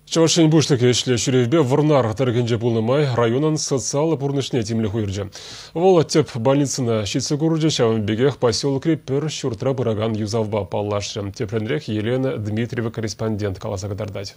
Чӑваш Ен Пуҫлӑхӗ ӗҫлӗ ҫӳревпе Вӑрнар тӑрӑхӗнче пулнӑ май районӑн социаллӑ пурнӑҫне тимлӗх уйӑрчӗ. Вӑл тӗп больницӑна ҫитсе курчӗ, ҫавӑн пекех поселокри пӗр ҫуртра пыракан юсавпа паллашрӗ. Тӗплӗнрех Елена Дмитриева корреспондент каласа кӑтартать.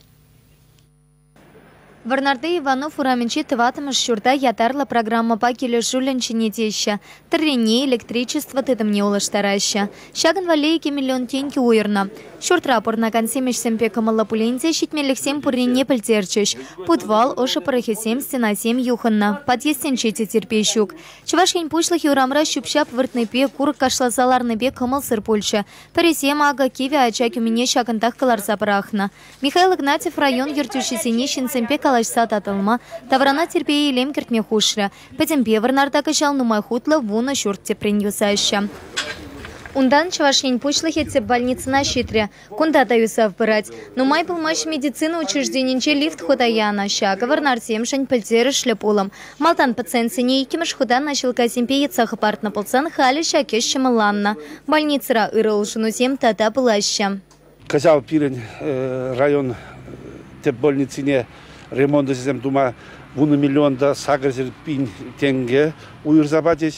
Вӑрнарти Иванов урамӗнчи тӑваттӑмӗш ҫурта ятарлӑ программӑпа килӗшӳллӗн ҫӗнетеҫҫӗ. Тӑррине, электричество тытӑмне улӑштараҫҫӗ. Ҫакӑн валли 2 миллион тенкӗ уйӑрнӑ. Ҫуртра пурӑнакансем ӗҫсемпе кӑмӑллӑ пулин те ҫитменлӗхсем пуррине пӗлтерчӗҫ. Путвал, ӑшӑ пӑрӑхӗсем, стенасем юхӑннӑ. Подъездсенче те тирпей ҫук. Чӑваш Ен Пуҫлӑхӗ урамра ҫӳп-ҫап выртнипе, курӑк кашласа ларнипе кӑмӑлсӑр пулчӗ. Пӗрисем акӑ кивӗ ача кӳмине ҫакӑнтах кӑларса пӑрахнӑ. Михаил Игнатьев район ертӳҫисене ҫынсемпе калаҫса татӑлма, таврана тирпей-илем кӗртме хушрӗ. Пӗтӗмпе Вӑрнарта кӑҫал нумай хутлӑ 10 ҫурт тӗпрен юсаҫҫӗ. Унтан Чӑваш Ен Пуҫлӑхӗ тӗп больницӑна ҫитрӗ. Кунта та юсав пырать. Нумай пулмасть медицина учрежденинче лифт хута янӑ. Ҫакӑ вӑрнарсемшӗн пӗлтерӗшлӗ пулӑм. Малтан пациентсене иккӗмӗш хута наҫилккасемпе йӑтса хӑпартнӑ пулсан халӗ ҫак ӗҫ ҫӑмӑлланнӑ. Больницӑра ырӑ улшӑнусем тата пулаҫҫӗ. Кӑҫал пирӗн район тӗп больницине ремонт ӗҫӗсем тума 10 миллион та 800 пин тенкӗ уйӑрса пачӗҫ.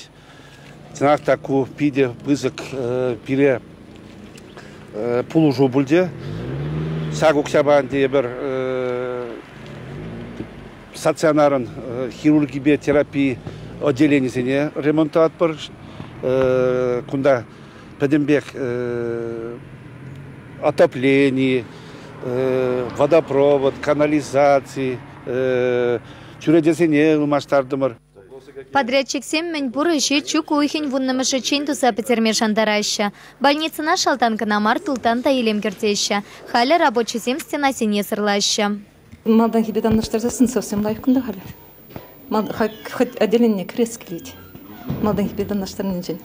Чӑнах та ку питӗ пысӑк пире пулӑшу пулчӗ. Ҫак укҫапа ӗнтӗ эпир стационарӑн хирургипе терапи отделенисене ремонтлатпӑр. Кунта пӗтӗмпех отоплени, водопровод, канализаци, чӳречесене ылмаштартӑмӑр. Подрядчиксем мӗнпур ӗҫе чӳк уйӑхӗн вуннӑмӗшӗччен туса пӗтерме шантараҫҫӗ. Больницӑна шалтан кӑна мар, тултан та илем кӗртеҫҫӗ. Халӗ рабочисем стенасене сӑрлаҫҫӗ. Малтанхипе танлаштарсассӑн совсем лайӑх кунта халӗ. Хоть отделение кӗрес килет. Малтанхипе танлаштарнинчен.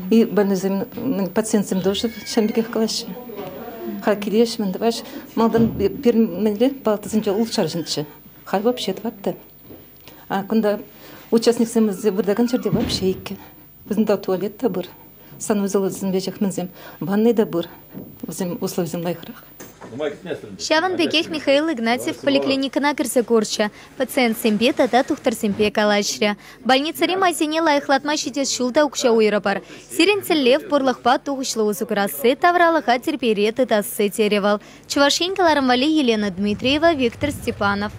И больнойсем, пациентсем тоже ҫавӑн пекех калаҫҫӗ. Халь килеҫ, мӗн тӑваҫ. Малтан пирӗн мӗнле палатӑсенче ултшар ҫынччӗ. Халь вообще тӑватта. А кунта участниксем выртакан ҫӗрте вообще иккӗ. Вӗсен туалет та пур, санузелсем веҫех мӗнсем, ваннӑй та пур. Вӗсем условисем лайӑхрах. Ҫавӑн пекех Михаил Игнатьев поликлиникӑна кӗрсе курчӗ, пациентсемпе тата тухтӑрсемпе калаҫрӗ. Больницӑри майсене лайӑхлатма ҫитес ҫул та укҫа уйӑрӑпӑр. Сирӗн тӗллев пурлӑхпа тухӑҫлӑ усӑ курасси, тавралӑха тирпейре тытасси, терӗ вӑл. Чӑваш Ен кӑларӑм валли Елена Дмитриева, Виктор Степанов.